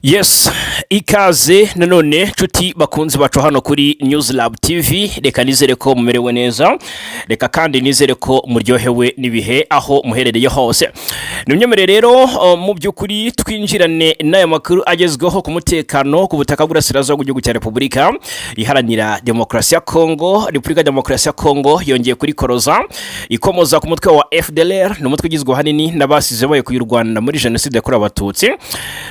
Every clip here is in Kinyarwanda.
Yes, ikaze nanone nshuti bakunzi bacu hano kuri News Lab TV. Reka nizere ko mumerewe neza, reka kandi nizere ko muryohewe n'ibihe aho muherereye hose. Nimyemerere rero mu by'ukuri twinjirane n'aya makuru agezweho ku mutekano ku butaka bw'Urasirazuba bw'igihugu cya Repubulika Iharanira Demokarasi ya Kongo. Repubulika ya Demokarasi ya Kongo yongeye kurikoroza, ikomoza ku mutwe wa FDLR. Ni umutwe ugizwe ahanini n'abasize bayoboye u Rwanda muri Jenoside yakorewe Abatutsi.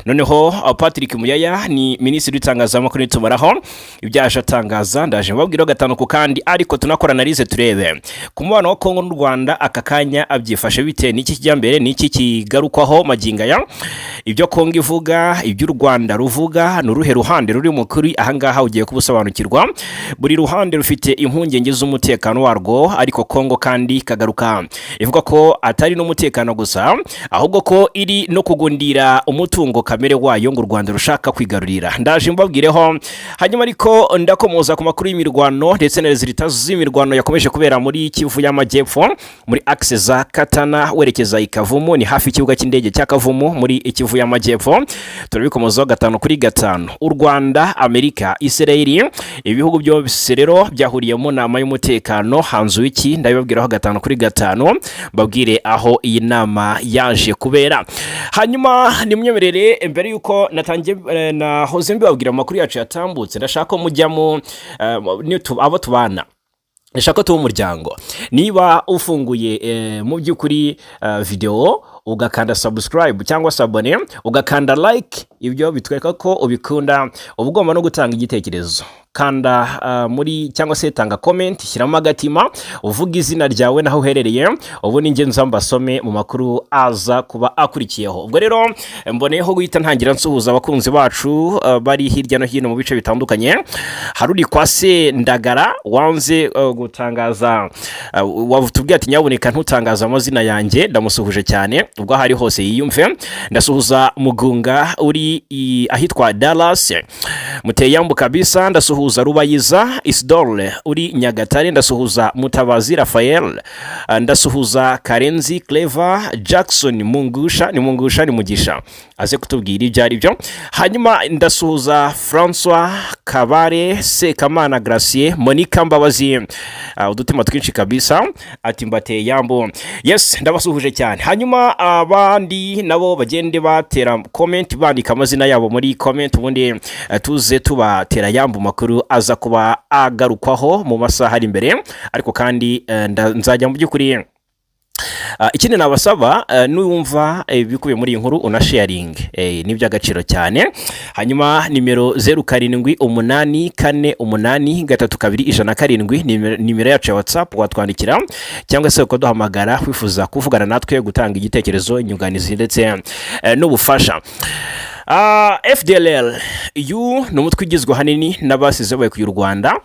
Noneho Patrick Muyaya ni minisitiri w'itangazamakuru n'itumanaho, ibyaje atangaza ndaje mbabwiraho gatanu ku kandi, ariko tunakora analyse turebe ku mubano wa Kongo n'u Rwanda aka kanya abyifashe bite, n'iki kijya mbere, n'iki kigarukwaho magingo aya, ibyo Kongo ivuga, ibyo u Rwanda ruvuga, ni uruhe ruhande ruri mu kuri? Ahangaha ugiye kubusobanukirwa. Buri ruhande rufite impungenge z'umutekano warwo, ariko Kongo kandi ikagaruka ivuga ko atari n'umutekano gusa, ahubwo ko iri no kugundira umutungo kamere wayo ngo u Rwanda rushaka kwigarurira. Ndaje mbabwireho. Hanyuma ariko ndakomoza ku makuru y'imirwano ndetse na résultats z'imirwano yakomeje kubera muri Kivu y'Amajyepfo, muri axe za Katana werekeza i Kavumu, ni hafi y'ikibuga cy'indege cya Kavumu muri Kivu y'Amajyepfo. Turabikomozaho gatanu kuri gatanu. U Rwanda, Amerika, Israel, ibihugu byose rero byahuriye mu nama y'umutekano, hanzuwe iki? Ndabibabwiraho gatanu kuri gatanu, mbabwire aho iyi nama yaje kubera. Hanyuma nimwemerere, mbere y'uko natangiye nahoze mbibabwira amakuru yacu yatambutse, ndashaka ko mujyamo abo tubana, ndashaka ko tuba umuryango. Niba ufunguye mu by'ukuri videwo, ugakanda subscribe cyangwa s'abonner, ugakanda like, ibyo bitwereka ko ubikunda. Uba ugomba no gutanga igitekerezo. Kanda muri cyangwa se tanga comment, shyiramo agatima, uvuga izina ryawe n'aho uherereye, ubu ni nza mbasome mu makuru aza kuba akurikiyeho. Ubwo rero mboneyeho guhita ntangira nsuhuza abakunzi bacu bari hirya no hino mu bice bitandukanye. Hari uri kwa Sendagara wanze gutangaza, watubwiye ati: "Nyabuneka ntutangaze amazina yanjye." Ndamusuhuje cyane ubwo aho ari hose yiyumve. Ndasuhuza Mugunga uri ahitwa Dallas, muteyambu kabisa. Ndasuhuza Rubayiza Isidore uri Nyagatare, ndasuhuza Mutabazi Rafael, ndasuhuza Karenzi Clever Jackson Mungusha, ni Mungusha, ni Mugisha, aze kutubwira ibyo ari byo. Hanyuma ndasuhuza Francois Kabare, Sekamana Gracier, Monica Mbabazi, udutima twinshi kabisa, ati mbateye yambo. Yes, ndabasuhuje cyane. Hanyuma abandi nabo bagende batera comment, bandika amazina yabo muri comment, ubundi tuze tubatera yambu makuru aza kuba agarukwaho mu masaha ari imbere. Ariko kandi nzajya mu by'ukuri ikindi nabasaba, nuwumva ibikubiye muri iyi nkuru unasharinge, ni iby'agaciro cyane. Hanyuma nimero 0784832107, nimero yacu ya WhatsApp, watwandikira cyangwa se ukaduhamagara wifuza kuvugana natwe, gutanga igitekerezo, inyunganizi ndetse n'ubufasha. FDLR uyu ni umutwe ugizwe ahanini n'abasize bayoboye u Rwanda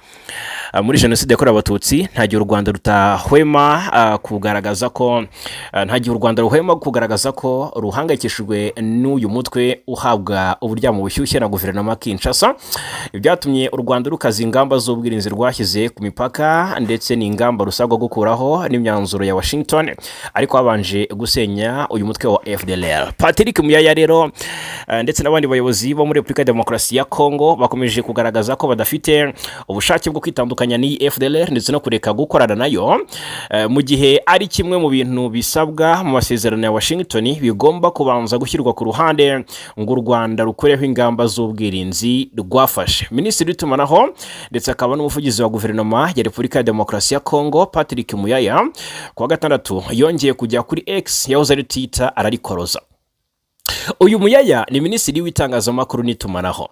muri Jenoside yakorewe Abatutsi. Nta gihe u Rwanda rutahwema kugaragaza ko nta gihe u Rwanda ruhwema kugaragaza ko ruhangayikishijwe n'uyu mutwe uhabwa uburyamo bushyushye na guverinoma ya Kinshasa. Ibyatumye u Rwanda rukaza ingamba z'ubwirinzi rwashyize ku mipaka, ndetse n'ingamba rusabwa gukuraho n'imyanzuro ya Washington, ariko habanje gusenya uyu mutwe wa FDLR. Patrick Muyaya rero ndetse n'abandi bayobozi bo muri Repubulika ya Demokarasi ya Kongo bakomeje kugaragaza ko badafite ubushake bwo kwitandukanya n'iyi FDLR ndetse no kureka gukorana nayo, mu gihe ari kimwe mu bintu bisabwa mu masezerano ya Washington bigomba kubanza gushyirwa ku ruhande ngo u Rwanda rukureho ingamba z'ubwirinzi rwafashe. Minisitiri w'itumanaho ndetse akaba n'umuvugizi wa guverinoma ya Repubulika ya Demokarasi ya Kongo, Patrick Muyaya, ku wa gatandatu yongeye kujya kuri X yahoze ari Twitter, ararikoroza. Uyu Muyaya ni minisitiri w'itangazamakuru n'itumanaho.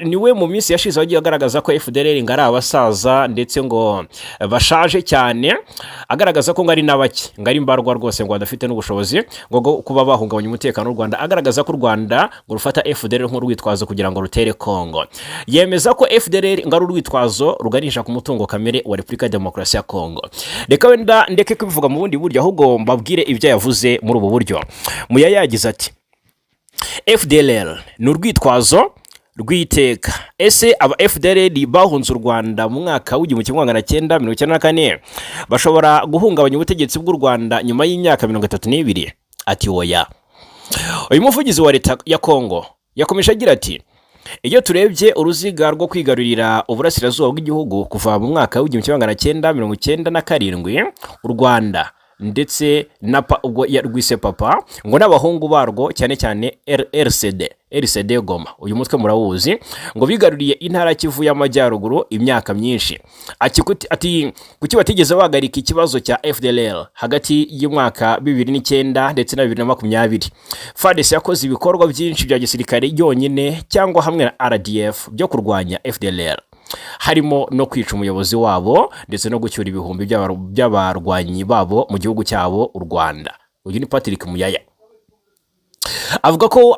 Niwe mu minsi yashize wagiye agaragaza ko FDLR ngo ari abasaza ndetse ngo bashaje cyane, agaragaza ko ngo ari na bake, ngo ari mbarwa rwose, ngo badafite n'ubushobozi ngo bwo kuba bahungabanya umutekano w'u Rwanda, agaragaza ko u Rwanda ngo rufata FDLR nk'urwitwazo kugira ngo rutere Kongo. Yemeza ko FDLR ngo ari urwitwazo ruganisha ku mutungo kamere wa Repubulika ya Demokarasi ya Kongo. Reka wenda ndeke kubivuga mu bundi buryo, ahubwo mbabwire ibyo yavuze muri ubu buryo. Muyaya yagize ati: "FDLR ni urwitwazo rw'iteka. Ese aba FDLR bahunze u Rwanda mu mwaka w'1994 bashobora guhungabanya ubutegetsi bw'u Rwanda nyuma y'imyaka 32?" Ati: "Oya." Uyu muvugizi wa leta ya Kongo Yakomeje agira ati: "Iyo turebye uruziga rwo kwigarurira uburasirazuba bw'igihugu kuva mu mwaka w'1997, u Rwanda ndetse na ubwo rwise papa ngo n'abahungu barwo, cyane cyane RCD, RCD Goma, uyu mutwe murawuzi, ngo bigaruriye intara Kivu y'Amajyaruguru imyaka myinshi." Ati kuki batigeze bahagarika ikibazo cya FDLR hagati y'umwaka 2009 ndetse na 2020? FARDC yakoze ibikorwa byinshi bya gisirikare yonyine cyangwa hamwe na RDF byo kurwanya FDLR, harimo no kwica umuyobozi wabo ndetse no gucyura ibihumbi by'abarwanyi babo mu gihugu cyabo u Rwanda. Uyu ni Patrick Muyaya. Avuga ko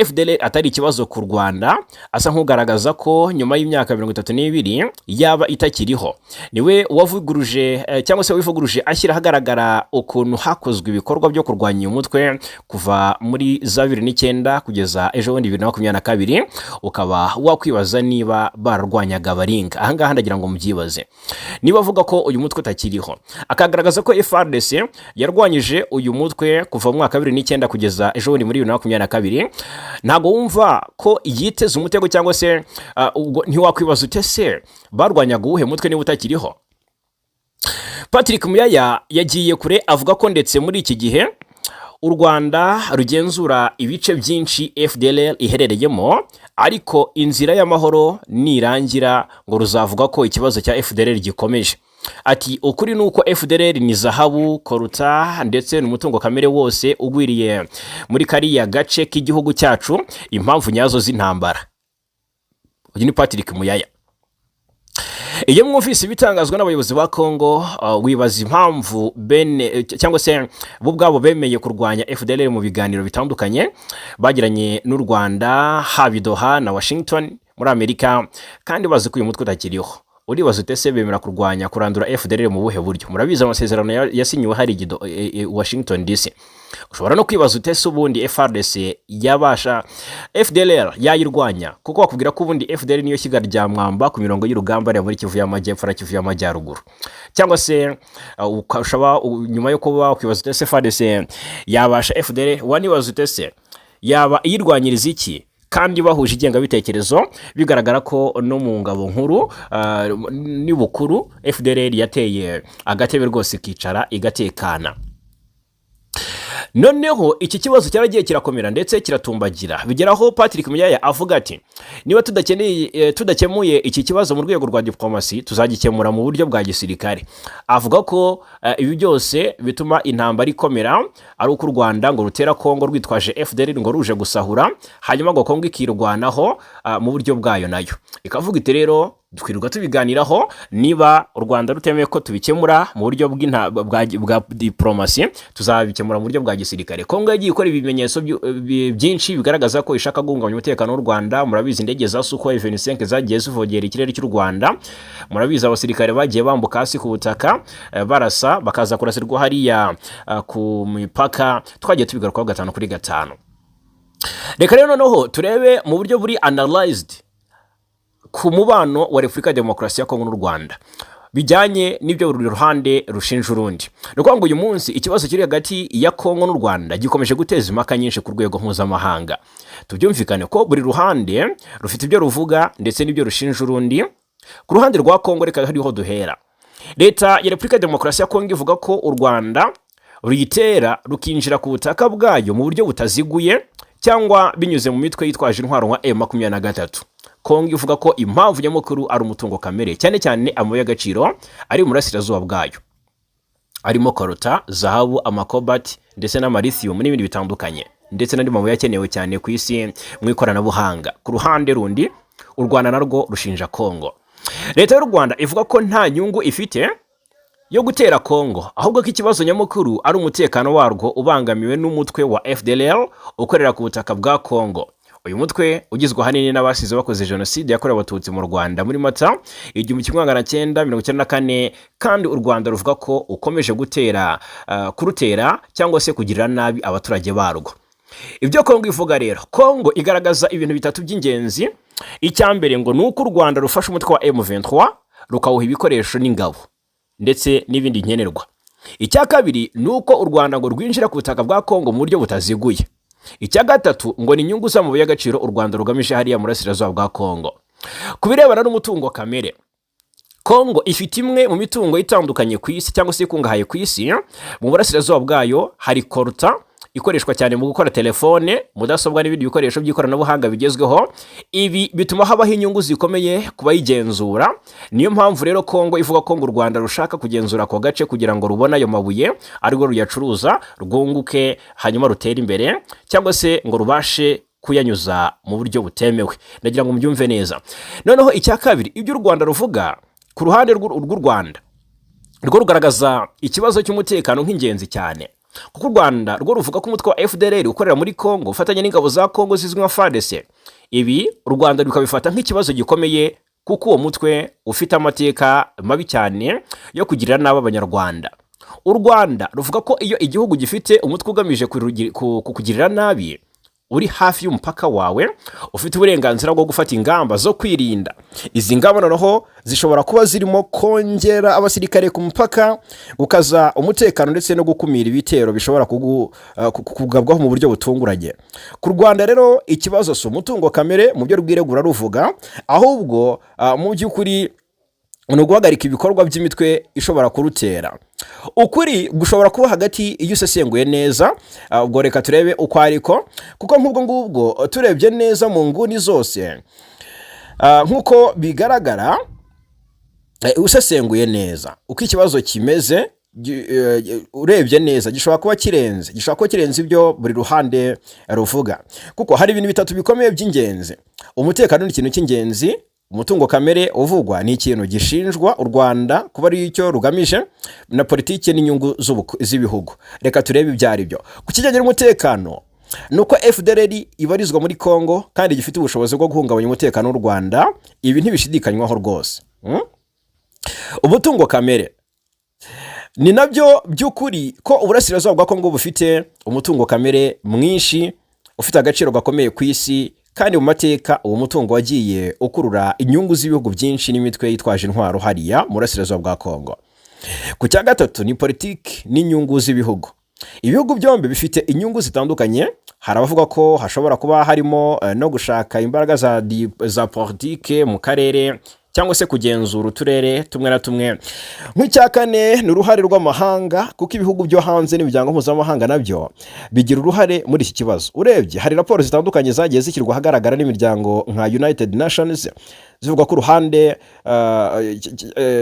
FDLR atari ikibazo ku Rwanda, asa nk'ugaragaza ko nyuma y'imyaka 32 yaba itakiriho. Niwe wavuguruje cyangwa se wivuguruje, ashyira ahagaragara ukuntu hakozwe ibikorwa byo kurwanya uyu mutwe kuva muri za 2009 kugeza ejo bundi 2022. Ukaba wakwibaza niba bararwanyaga baringa. Ahangaha ndagira ngo mubyibaze. Niba avuga ko uyu mutwe utakiriho, akagaragaza ko FARDC yarwanyije uyu mutwe kuva mu mwaka wa 2009 kugeza ejo bundi muri 2022, ntabwo wumva ko yiteze umutego? Cyangwa se ubwo ntiwakwibaza ute se barwanyaga uwuhe mutwe niba utakiriho? Patrick Muyaya yagiye kure, avuga ko ndetse muri iki gihe u Rwanda rugenzura ibice byinshi FDLR iherereyemo, ariko inzira y'amahoro nirangira ngo ruzavuga ko ikibazo cya FDLR gikomeje. Ati: "Ukuri ni uko FDLR ni zahabu, coltan ndetse n'umutungo kamere wose ugwiriye muri kariya gace k'igihugu cyacu, impamvu nyazo z'intambara." Uyu ni Patrick Muyaya. Iyo mwumvise ibitangazwa n'abayobozi ba Kongo, wibaza impamvu bene cyangwa se bo ubwabo bemeye kurwanya FDLR mu biganiro bitandukanye bagiranye n'u Rwanda, haba i Doha na Washington muri Amerika, kandi bazi ko uyu mutwe utakiriho. Uribaza ute se bemera kurwanya, kurandura FDLR mu buhe buryo? Murabizi amasezerano yasinyiwe hari Washington DC. Ushobora no kwibaza ute se ubundi FARDC yabasha FDLR, yayirwanya? Kuko bakubwira ko ubundi FDLR niyo shyiga rya mwamba ku mirongo y'urugamba ariya muri Kivu y'Amajyepfo na Kivu y'Amajyaruguru. Cyangwa se ukashobora nyuma yo kuba wakwibaza ute se FARDC yabasha FDLR, wanibaza ute se yaba iyirwanyiriza iki kandi bahuje ingengabitekerezo? Bigaragara ko no mu ngabo nkuru n'ibukuru FDLR yateye agatebe rwose, ikicara igatekana. Noneho iki kibazo cyaragiye kirakomera ndetse kiratumbagira, bigeraho Patrick Muyaya avuga ati: "Niba tudakemuye iki kibazo mu rwego rwa diplomasi, tuzagikemura mu buryo bwa gisirikare." Avuga ko ibi byose bituma intambara ikomera ari uko u Rwanda ngo rutera Kongo rwitwaje FDLR ngo ruje gusahura, hanyuma ngo Kongo ikirwanaho mu buryo bwayo, nayo ikavuga iti: "Rero twirirwa tubiganiraho, niba u Rwanda rutemeye ko tubikemura mu buryo bwa diplomasi, tuzabikemura mu buryo bwa gisirikare." Kongo yagiye ikora ibimenyetso byinshi bigaragaza ko ishaka guhungabanya umutekano w'u Rwanda. Murabizi indege za Sukhoi 25 zagiye zivogera ikirere cy'u Rwanda. Murabizi abasirikare bagiye bambuka hasi ku butaka, barasa bakaza kurasirwa hariya ku mipaka. Twagiye tubigarukaho gatanu kuri gatanu. Reka rero noneho turebe mu buryo buri analyzed ku mubano wa Repubulika ya Demokarasi ya Kongo n'u Rwanda, bijyanye n'ibyo buri ruhande rushinja urundi. Ni ukuvuga ngo uyu munsi ikibazo kiri hagati ya Kongo n'u Rwanda gikomeje guteza impaka nyinshi ku rwego mpuzamahanga. Tubyumvikane ko buri ruhande rufite ibyo ruvuga ndetse n'ibyo rushinja urundi. Ku ruhande rwa Kongo, reka hariho duhera. Leta ya Repubulika ya Demokarasi ya Kongo ivuga ko u Rwanda ruyitera rukinjira ku butaka bwayo mu buryo butaziguye cyangwa binyuze mu mitwe yitwaje intwaro nka M23. Kongo ivuga ko impamvu nyamukuru ari umutungo kamere, cyane cyane amabuye y'agaciro ari mu burasirazuba bwayo, arimo coltan, zahabu, amakobati ndetse n'ama lithium n'ibindi bitandukanye, ndetse n'andi mabuye akenewe cyane ku isi mu ikoranabuhanga. Ku ruhande rundi, u Rwanda narwo rushinja Kongo. Leta y'u Rwanda ivuga ko nta nyungu ifite yo gutera Kongo, ahubwo ko ikibazo nyamukuru ari umutekano warwo ubangamiwe n'umutwe wa FDLR ukorera ku butaka bwa Kongo. Uyu mutwe ugizwe ahanini n'abasize bakoze jenoside yakorewe Abatutsi mu Rwanda muri Mata 1994, kandi u Rwanda ruvuga ko ukomeje gutera kurutera cyangwa se kugirira nabi abaturage barwo. Ibyo Kongo ivuga rero, Kongo igaragaza ibintu bitatu by'ingenzi. Icya mbere ngo ni uko u Rwanda rufasha umutwe wa M23, rukawuha ibikoresho n'ingabo ndetse n'ibindi nkenerwa. Icya kabiri ni uko u Rwanda ngo rwinjira ku butaka bwa Kongo mu buryo butaziguye. Icya gatatu ngo ni inyungu z'amabuye y'agaciro u Rwanda rugamije hariya mu burasirazuba bwa Kongo. Ku birebana n'umutungo kamere, Kongo ifite imwe mu mitungo itandukanye ku isi cyangwa se ikungahaye ku isi. Mu burasirazuba bwayo hari coltan ikoreshwa cyane mu gukora telefone, mudasobwa n'ibindi bikoresho by'ikoranabuhanga bigezweho. Ibi bituma habaho inyungu zikomeye ku bayigenzura. Niyo mpamvu rero Kongo ivuga ko ngo u Rwanda rushaka kugenzura ako gace kugira ngo rubone ayo mabuye, arirwo ruyacuruza, rwunguke, hanyuma rutere imbere, cyangwa se ngo rubashe kuyanyuza mu buryo butemewe. Ndagira ngo mubyumve neza. Noneho icya kabiri, ibyo u Rwanda ruvuga, ku ruhande rw'u Rwanda rwo rugaragaza ikibazo cy'umutekano nk'ingenzi cyane, kuko u Rwanda rwo ruvuga ko umutwe wa FDLR ukorera muri Congo ufatanya n'ingabo za Congo zizwi nka FARDC. Ibi u Rwanda rukabifata nk'ikibazo gikomeye, kuko uwo mutwe ufite amateka mabi cyane yo kugirira nabi Abanyarwanda. U Rwanda ruvuga ko iyo igihugu gifite umutwe ugamije kukugirira nabi uri hafi y'umupaka wawe, ufite uburenganzira bwo gufata ingamba zo kwirinda. Izi ngamba noneho zishobora kuba zirimo kongera abasirikare ku mupaka, gukaza umutekano ndetse no gukumira ibitero bishobora kugabwaho mu buryo butunguranye. Ku Rwanda rero, ikibazo si umutungo kamere mu byo rwiregura ruvuga, ahubwo mu by'ukuri ni uguhagarika ibikorwa by'imitwe ishobora kurutera. Ukuri gushobora kuba hagati iyo usesenguye neza. Ubwo reka turebe uko ariko, kuko nk'ubwo ngubwo turebye neza mu nguni zose, nk'uko bigaragara, usesenguye neza uko ikibazo kimeze, urebye neza gishobora kuba kirenze ibyo buri ruhande ruvuga, kuko hari ibintu bitatu bikomeye by'ingenzi. Umutekano ni ikintu cy'ingenzi, umutungo kamere uvugwa ni ikintu gishinjwa u Rwanda kuba ari icyo rugamije, na politiki n'inyungu z'ibihugu. Reka turebe ibyo ari byo. Ku kijyanye n'umutekano, ni uko FDLR ibarizwa muri Congo kandi gifite ubushobozi bwo guhungabanya umutekano w'u Rwanda. Ibi ntibishidikanywaho rwose. Umutungo kamere ni nabyo by'ukuri ko uburasirazuba bwa Kongo bufite umutungo kamere mwinshi ufite agaciro gakomeye ku isi, kandi mu mateka uwo mutungo wagiye ukurura inyungu z'ibihugu byinshi n'imitwe yitwaje intwaro hariya mu burasirazuba bwa Kongo. Ku cya gatatu ni politiki n'inyungu z'ibihugu. Ibihugu byombi bifite inyungu zitandukanye. Hari abavuga ko hashobora kuba harimo no gushaka imbaraga za politike mu karere cyangwa se kugenzura uturere tumwe na tumwe. Nk'icya kane ni uruhare rw'amahanga, kuko ibihugu byo hanze n'imiryango mpuzamahanga nabyo bigira uruhare muri iki kibazo. Urebye, hari raporo zitandukanye zagiye zishyirwa ahagaragara n'imiryango nka United Nations zivuga ku ruhande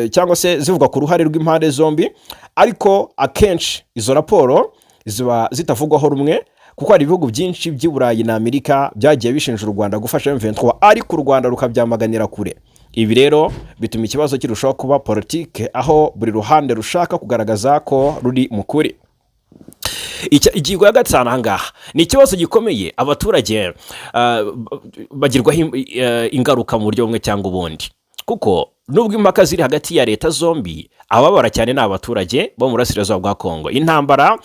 cyangwa se zivuga ku ruhare rw'impande zombi, ariko akenshi izo raporo ziba zitavugwaho rumwe, kuko hari ibihugu byinshi by'i Burayi na Amerika byagiye bishinja u Rwanda gufasha M23, ariko u Rwanda rukabyamaganira kure. Ibi rero bituma ikibazo kirushaho kuba politike, aho buri ruhande rushaka kugaragaza ko ruri mu kuri. Ingingo ya gatanu ahangaha ni ikibazo gikomeye: abaturage bagirwaho ingaruka mu buryo bumwe cyangwa ubundi, kuko nubwo impaka ziri hagati ya leta zombi, ababara cyane ni abaturage bo mu burasirazuba bwa Kongo. Intambara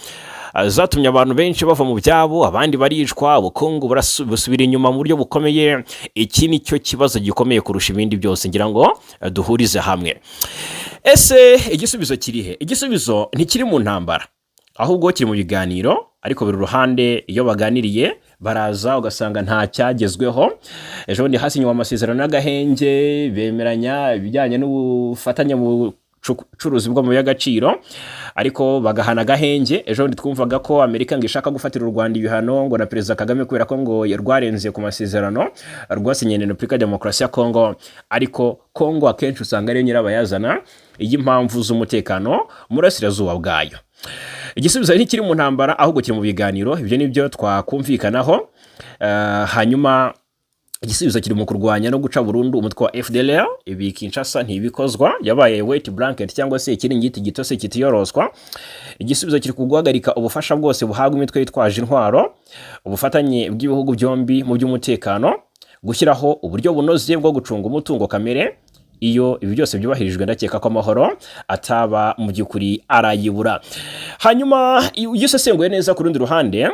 zatumye abantu benshi bava mu byabo, abandi baricwa, ubukungu busubira inyuma mu buryo bukomeye. Iki ni cyo kibazo gikomeye kurusha ibindi byose ngira ngo duhurize hamwe. Ese igisubizo kiri he? Igisubizo ntikiri mu ntambara, ahubwo kiri mu biganiro. Ariko buri ruhande iyo baganiriye baraza ugasanga nta cyagezweho. Ejo bundi hasinywe amasezerano y'agahenge, bemeranya ibijyanye n'ubufatanye mu bucuruzi bw'amabuye y'agaciro, ariko bagahana agahenge. Ejo bundi twumvaga ko Amerika ngo ishaka gufatira u Rwanda ibihano ngo na Perezida Kagame, kubera ko ngo rwarenze ku masezerano rwasinye na Repubulika ya Demokarasi ya Kongo, ariko Kongo akenshi usanga ariyo nyirabayazana y'impamvu z'umutekano mu burasirazuba bwayo. Igisubizo ntikiri mu ntambara, ahubwo kiri mu biganiro. Ibyo ni byo twakumvikanaho. Hanyuma igisubizo kiri mu kurwanya no guca burundu umutwe wa FDLR. Ibi Kinshasa ntibikozwa, yabaye wet blanket cyangwa se ikiringiti gitose kitiyoroswa. Igisubizo kiri ku guhagarika ubufasha bwose buhabwa imitwe yitwaje intwaro, ubufatanye bw'ibihugu byombi mu by'umutekano, gushyiraho uburyo bunoze bwo gucunga umutungo kamere. Iyo ibi byose byubahirijwe, ndakeka ko amahoro ataba mu by'ukuri arayibura. Hanyuma iyo usesenguye neza ku rundi ruhande,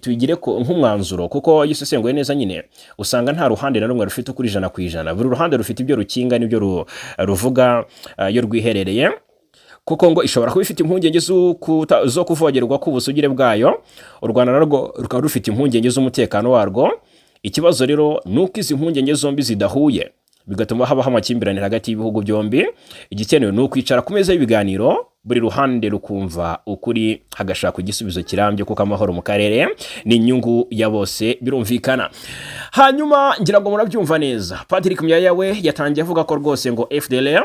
tugire nk'umwanzuro, kuko iyo usesenguye neza nyine usanga nta ruhande na rumwe rufite ukuri 100%. Buri ruhande rufite ibyo rukinga n'ibyo ruvuga iyo rwiherereye. Kuko ngo ishobora kuba ifite impungenge zo kuvogerwa k'ubusugire bwayo, u Rwanda narwo rukaba rufite impungenge z'umutekano warwo. Ikibazo rero ni uko izi mpungenge zombi zidahuye, bigatuma habaho amakimbirane hagati y'ibihugu byombi. Igikenewe ni ukwicara ku meza y'ibiganiro, buri ruhande rukumva ukuri, hagashakwa igisubizo kirambye, kuko amahoro mu karere ni inyungu ya bose, birumvikana. Hanyuma ngira ngo murabyumva neza, Patrick Muyaya we yatangiye avuga ko rwose ngo FDLR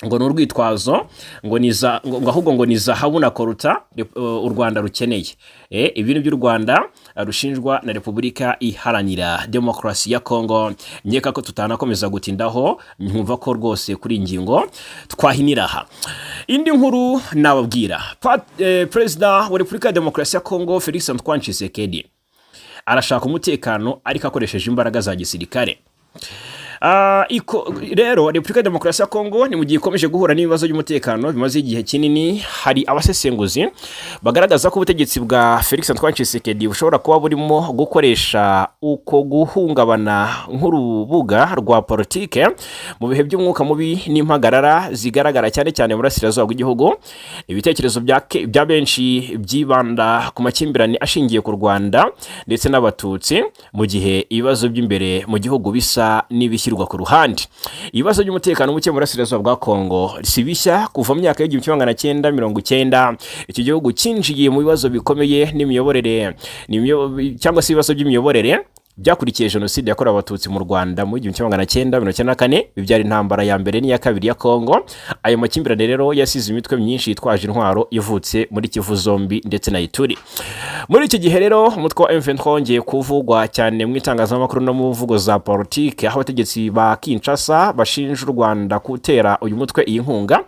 ngo ni urwitwazo, ngo ni za ngo ahubwo ngo ni zahabu na coltan u Rwanda rukeneye. Ibintu by'u Rwanda rushinjwa na Repubulika Iharanira Demokarasi ya Kongo. Nkeka ko tutanakomeza gutindaho, nkumva ko rwose kuri iyi ngingo twahinira aha. Indi nkuru nababwira, Perezida wa Repubulika ya Demokarasi ya Kongo, Felix Antoine Tshisekedi, arashaka umutekano ariko akoresheje imbaraga za gisirikare. Rero Repubulika ya Demokarasi ya Kongo ni mu gihe ikomeje guhura n'ibibazo by'umutekano bimaze igihe kinini. Hari abasesenguzi bagaragaza ko ubutegetsi bwa Felix Antoine Tshisekedi bushobora kuba burimo gukoresha uko guhungabana nk'urubuga rwa politike mu bihe by'umwuka mubi n'impagarara zigaragara cyane cyane mu burasirazuba bw'igihugu. Ibitekerezo bya benshi byibanda ku makimbirane ashingiye ku Rwanda ndetse n'Abatutsi, mu gihe ibibazo by'imbere mu gihugu bisa n'ibishyirwa ku ruhande. Ibibazo by'umutekano muke mu burasirazuba bwa Kongo si bishya. Kuva mu myaka y'1990, iki gihugu cyinjiye mu bibazo bikomeye n'imiyoborere cyangwa se ibibazo by'imiyoborere byakurikiye Jenoside yakorewe Abatutsi mu Rwanda mu 1994, bibyara intambara ya mbere n'iya kabiri ya Kongo. Ayo makimbirane rero yasize imitwe myinshi yitwaje intwaro ivutse muri Kivu zombi ndetse na Ituri. Muri iki gihe rero, umutwe wa M23 wongeye kuvugwa cyane mu itangazamakuru no mu mvugo za politike, aho abategetsi ba Kinshasa bashinja u Rwanda gutera uyu mutwe iyi nkunga.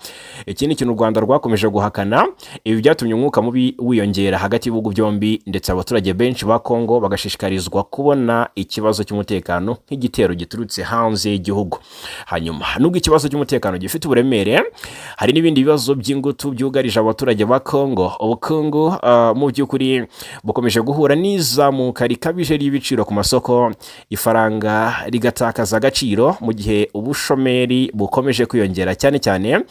Iki ni ikintu u Rwanda rwakomeje guhakana. Ibi byatumye umwuka mubi wiyongera hagati y'ibihugu byombi, ndetse abaturage benshi ba Kongo bagashishikarizwa kubona ikibazo cy'umutekano nk'igitero giturutse hanze y'igihugu. Hanyuma, nubwo ikibazo cy'umutekano gifite uburemere, hari n'ibindi bibazo by'ingutu byugarije abaturage ba Kongo. Ubukungu mu by'ukuri bukomeje guhura n'izamuka rikabije ry'ibiciro ku masoko, ifaranga rigatakaza agaciro, mu gihe ubushomeri bukomeje kwiyongera cyane cyane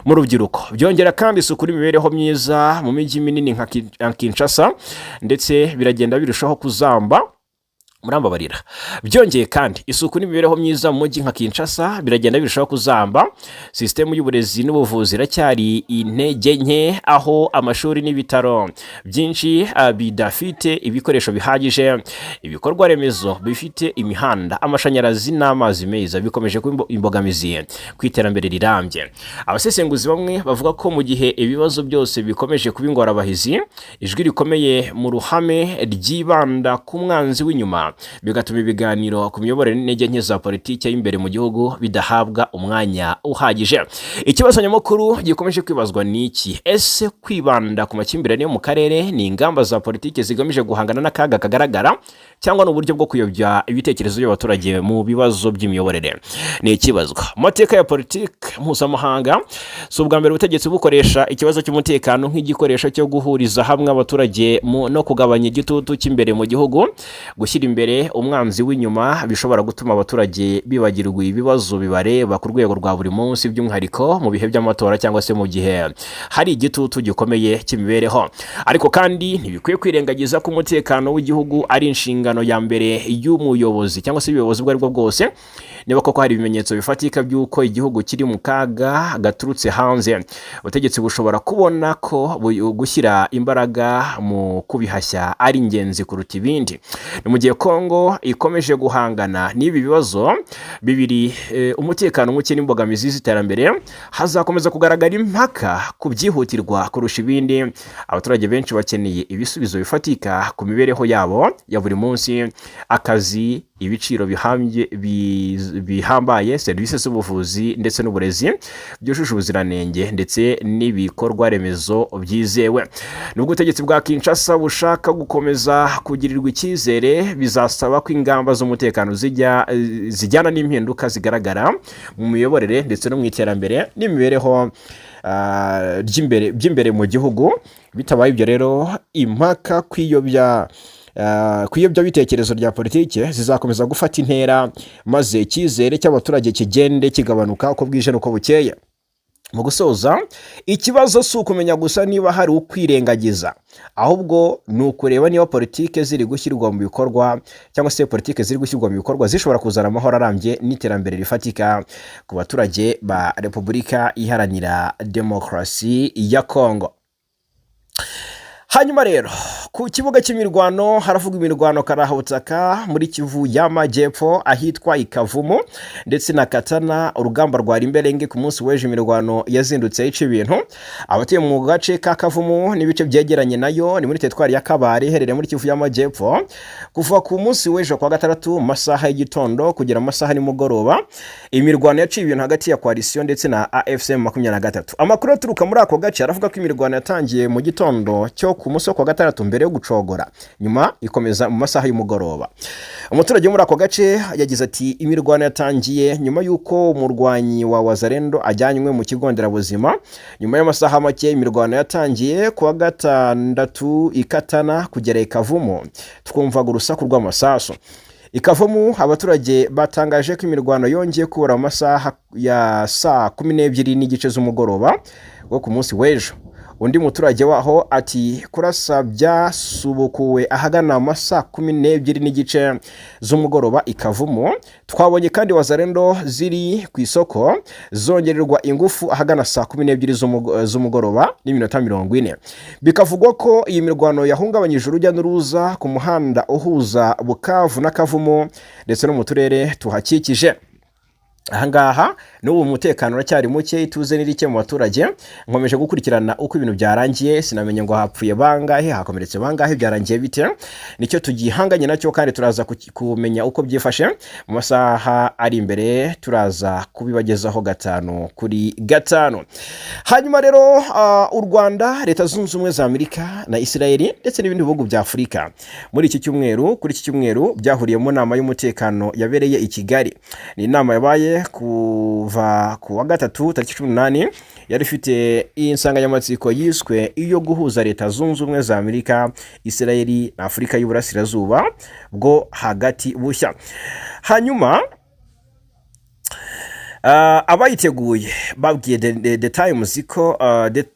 mu rubyiruko. Byongera kandi isuku n'imibereho myiza mu mijyi minini nka Kinshasa ndetse biragenda birushaho kuzamba. Murambabarira. Byongeye kandi, isuku n'imibereho myiza mu mujyi nka Kinshasa biragenda birushaho kuzamba. Sisitemu y'uburezi n'ubuvuzi iracyari intege nke, aho amashuri n'ibitaro byinshi bidafite ibikoresho bihagije. Ibikorwa remezo bifite imihanda, amashanyarazi n'amazi meza bikomeje kuba imbogamizi ku iterambere rirambye. Abasesenguzi bamwe bavuga ko mu gihe ibibazo byose bikomeje kuba ingorabahizi, ijwi rikomeye mu ruhame ryibanda ku mwanzi w'inyuma, bigatuma ibiganiro ku miyoborere n'intege nke za politiki y'imbere mu gihugu bidahabwa umwanya uhagije. Ikibazo nyamukuru gikomeje kwibazwa ni iki: ese kwibanda ku makimbirane yo mu karere ni ingamba za politiki zigamije guhangana n'akaga kagaragara, cyangwa ni uburyo bwo kuyobya ibitekerezo by'abaturage mu bibazo by'imiyoborere? Ni ikibazwa. Mu mateka ya politiki mpuzamahanga, si ubwa mbere ubutegetsi bukoresha ikibazo cy'umutekano nk'igikoresho cyo guhuriza hamwe abaturage no kugabanya igitutu cy'imbere mu gihugu. Gushyira imbere umwanzi w'inyuma bishobora gutuma abaturage bibagirwa ibibazo bibareba ku rwego rwa buri munsi, by'umwihariko mu bihe by'amatora cyangwa se mu gihe hari igitutu gikomeye cy'imibereho. Ariko kandi ntibikwiye kwirengagiza ko umutekano w'igihugu ari inshingano ya mbere y'umuyobozi cyangwa se ubuyobozi ubwo ari bwo bwose. Niba koko hari ibimenyetso bifatika by'uko igihugu kiri mu kaga gaturutse hanze, ubutegetsi bushobora kubona ko gushyira imbaraga mu kubihashya ari ingenzi kuruta ibindi. Ni mu gihe Kongo ikomeje guhangana n'ibi bibazo bibiri, umutekano muke n'imbogamizi z'iterambere, hazakomeza kugaragara impaka ku byihutirwa kurusha ibindi. Abaturage benshi bakeneye ibisubizo bifatika ku mibereho yabo ya buri munsi: akazi, ibiciro bihambye bihambaye, serivisi z'ubuvuzi ndetse n'uburezi byujuje ubuziranenge, ndetse n'ibikorwa remezo byizewe. Nubwo ubutegetsi bwa Kinshasa bushaka gukomeza kugirirwa icyizere, bizasaba ko ingamba z'umutekano zijyana n'impinduka zigaragara mu miyoborere ndetse no mu iterambere n'imibereho by'imbere mu gihugu. Bitabaye ibyo rero, impaka ku iyobyabitekerezo rya politiki zizakomeza gufata intera, maze icyizere cy'abaturage kigende kigabanuka uko bwije n'uko bukeye. Mu gusoza, ikibazo si ukumenya gusa niba hari ukwirengagiza, ahubwo ni ukureba niba politike ziri gushyirwa mu bikorwa, cyangwa se politike ziri gushyirwa mu bikorwa zishobora kuzana amahoro arambye n'iterambere rifatika ku baturage ba Repubulika Iharanira Demokarasi ya Kongo. Hanyuma rero, ku kibuga cy'imirwano haravugwa imirwano karahabutaka muri Kivu y'Amajyepfo, ahitwa Ikavumu ndetse na Katana. Urugamba rwari imberenge ku munsi w'ejo, imirwano yazindutse ica ibintu. Abatuye mu gace ka Kavumu n'ibice byegeranye nayo, ni muri teritwari ya Kabare iherereye muri Kivu y'Amajyepfo, kuva ku munsi w'ejo kwa gatandatu mu masaha y'igitondo kugera mu masaha nimugoroba, imirwano yaciye ibintu hagati ya coalition ndetse na AFC M23. Amakuru aturuka muri ako gace aravuga ko imirwano yatangiye mu gitondo cyo ku munsi wo kuwa gatandatu mbere yo gucogora, nyuma ikomeza mu masaha y'umugoroba. Umuturage wo muri ako gace yagize ati: "Imirwano yatangiye nyuma y'uko umurwanyi wa Wazalendo ajyanywe mu kigo nderabuzima. Nyuma y'amasaha make imirwano yatangiye kuwa gatandatu ikatana kugera Ikavumu, twumvaga urusaku rw'amasasu." Ikavumu, abaturage batangaje ko imirwano yongeye kubura mu masaha ya saa 12:30 z'umugoroba wo ku munsi w'ejo. Undi muturage waho ati: "Kurasa byasubukuwe ahagana mu masaa 12:30 z'umugoroba Ikavumu. Twabonye kandi Wazalendo ziri ku isoko zongererwa ingufu ahagana saa 12 z'umugoroba n'iminota 40." Bikavugwa ko iyi mirwano yahungabanyije urujya n'uruza ku muhanda uhuza Bukavu na Kavumu ndetse no mu turere tuhakikije. Ahangaha n'ubu umutekano uracyari muke, ituze ni rike mu baturage. Nkomeje gukurikirana uko ibintu byarangiye, sinamenye ngo hapfuye bangahe, hakomeretse bangahe, byarangiye bite. Nicyo tugihanganye nacyo, kandi turaza kumenya uko byifashe mu masaha ari imbere, turaza kubibagezaho gatanu kuri gatanu. Hanyuma rero, u Rwanda, Leta Zunze Ubumwe za Amerika na Israel ndetse n'ibindi bihugu bya Afurika muri iki cyumweru, kuri iki cyumweru, byahuriye mu nama y'umutekano yabereye i Kigali. Ni inama yabaye kuva ku wa gatatu tariki 18, yari ifite insanganyamatsiko yiswe iyo guhuza Leta Zunze Ubumwe za Amerika, Israel na Afurika y'Uburasirazuba bwo hagati bushya. Hanyuma abayiteguye babwiye The Times ko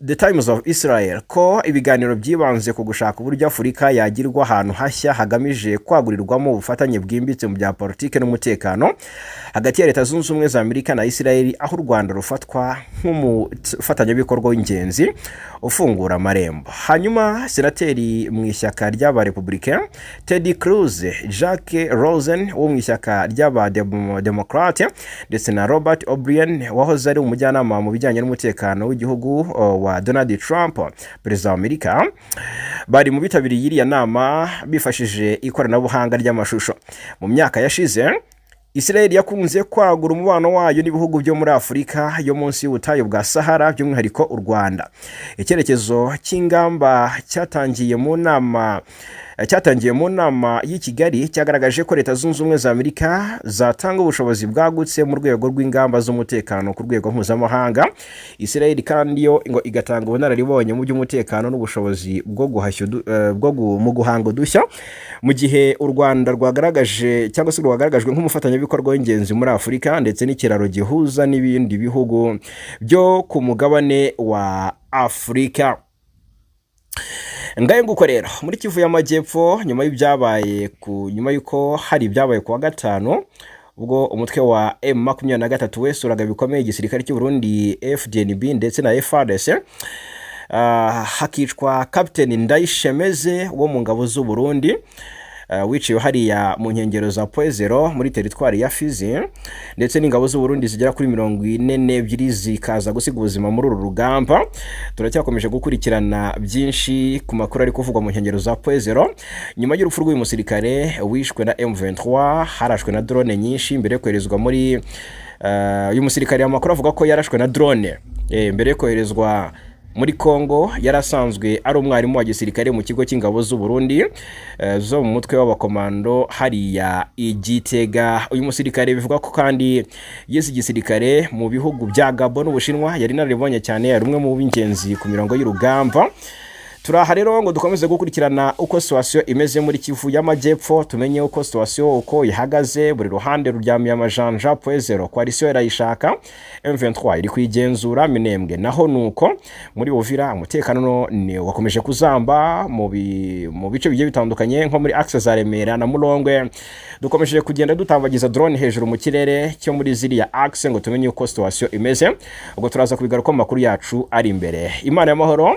The Times of Israel ko ibiganiro byibanze ku gushaka uburyo Afurika yagirwa ahantu hashya hagamije kwagurirwamo ubufatanye bwimbitse mu bya politiki n'umutekano hagati ya Leta Zunze Ubumwe za Amerika na Israel, aho u Rwanda rufatwa nk'umufatanyabikorwa w'ingenzi ufungura amarembo. Hanyuma senateri mu ishyaka ry'Abarepubulika Ted Cruz, Jack Rosen wo mu ishyaka ry'Abademokrate ndetse na Robert O'Brien wahoze ari umujyanama mu bijyanye n'umutekano w'igihugu wa Donald Trump, perezida wa Amerika, bari mu bitabiriye iriya nama bifashishije ikoranabuhanga ry'amashusho. Mu myaka yashize, Israel yakunze kwagura umubano wayo n'ibihugu byo muri Afurika yo munsi y'ubutayu bwa Sahara, by'umwihariko u Rwanda. Icyerekezo cy'ingamba cyatangiye mu nama y'i Kigali cyagaragaje ko Leta Zunze Ubumwe za Amerika zatanga ubushobozi bwagutse mu rwego rw'ingamba z'umutekano ku rwego mpuzamahanga, Israel kandi yo ngo igatanga ubunararibonye mu by'umutekano n'ubushobozi bwo guhashya mu guhanga udushya, mu gihe u Rwanda rwagaragaje cyangwa se rwagaragajwe nk'umufatanyabikorwa w'ingenzi muri Afurika ndetse n'ikiraro gihuza n'ibindi bihugu byo ku mugabane wa Afurika. Ngayo nguko rero muri Kivu y'Amajyepfo, nyuma y'uko hari ibyabaye ku wa gatanu, ubwo umutwe wa M23 wesuraga bikomeye igisirikare cy'u Burundi, FDNB ndetse na FARDC, hakicwa Captain Ndayishemeze wo mu ngabo z'u Burundi, wiciwe hariya mu nkengero za Point Zéro muri teritwari ya Fizi, ndetse n'ingabo z'u Burundi zigera kuri 42 zikaza gusiga ubuzima muri uru rugamba. Turacyakomeje gukurikirana byinshi ku makuru ari kuvugwa mu nkengero za Point Zéro nyuma y'urupfu rw'uyu musirikare wishwe na M23, harashwe na drone nyinshi mbere yo koherezwa muri uyu musirikare. Amakuru avuga ko yarashwe na drone mbere yo koherezwa muri Congo. Yari asanzwe ari umwarimu wa gisirikare mu kigo cy'ingabo z'u Burundi zo mu mutwe w'abakomando hariya i Gitega. Uyu musirikare bivuga ko kandi yize igisirikare mu bihugu bya Gabon n'Ubushinwa, yari inararibonye cyane, yari umwe mu b'ingenzi ku mirongo y'urugamba. Turaha rero ngo dukomeze gukurikirana uko situation imeze muri Kivu y'Amajyepfo, tumenye uko situation uko ihagaze. Buri ruhande ruryamiye amajanja. Point Zéro coalition irayishaka, M23 iri kuyigenzura. Minembwe naho nuko. Muri Uvira umutekano ni wakomeje kuzamba mu bice bigiye bitandukanye, nko muri axe za Remera na Mulongwe. Dukomeje kugenda dutambagiza drone hejuru mu kirere cyo muri ziriya axe ngo tumenye uko situation imeze. Ubwo turaza kubigaruka mu makuru yacu ari imbere. Imana y'amahoro.